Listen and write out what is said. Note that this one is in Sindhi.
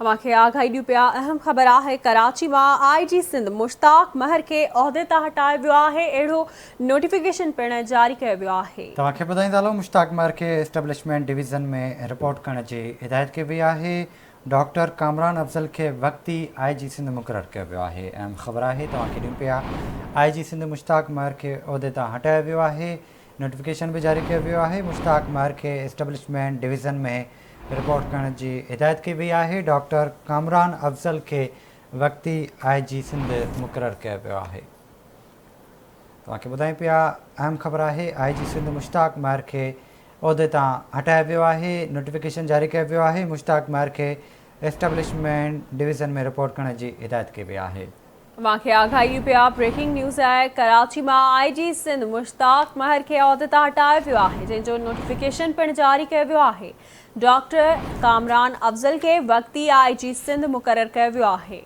اوهان کي آگاهي ڏيون پيا اهم خبر آهي ڪراچي مان آء جي سنڌ مشتاق مهر کي عهدي تان هٽايو ويو آهي اهڙو نوٽيفڪيشن پڻ جاري ڪيو ويو آهي. توهان کي ٻڌائيندا هلون مشتاق مهر کي اسٽيبلشمينٽ ڊويزن ۾ رپورٽ ڪرڻ جي هدايت ڪئي وئي آهي ڊاڪٽر ڪامران افضل کي وقتي آء جي سنڌ مقرر ڪيو ويو آهي اهم خبر آهي توهان کي ڏيون پيا آء جي سنڌ مشتاق مهر کي عهدي تان هٽايو ويو آهي نوٽيفڪيشن به جاري ڪيو ويو آهي مشتاق مهر کي اسٽيبلشمينٽ ڊويزن ۾ رپورٽ ڪرڻ جي هدايت ڪئي وئي آهي، ڊاڪٽر ڪامران افضل کي وقتي آء جي سنڌ مقرر ڪيو ويو آهي. توهان کي ٻڌايون پيا اهم خبر آهي آء جي سنڌ مشتاق مهر کي عهدي تان هٽايو ويو آهي، نوٽيفڪيشن جاري ڪيو ويو آهي، مشتاق مهر کي اسٽيبلشمينٽ ڊويزن ۾ رپورٽ ڪرڻ جي هدايت ڪئي وئي آهي. اوهان کي آگاهي ڏيون پيا بريڪنگ نيوز آهي ڪراچي مان آء جي سنڌ مشتاق مهر کي عهدي تان هٽايو ويو آهي جنهن جو نوٽيفڪيشن پڻ جاري ڪيو ويو آهي ڊاڪٽر ڪامران افضل کي وقتي آء جي سنڌ مقرر ڪيو ويو آهي.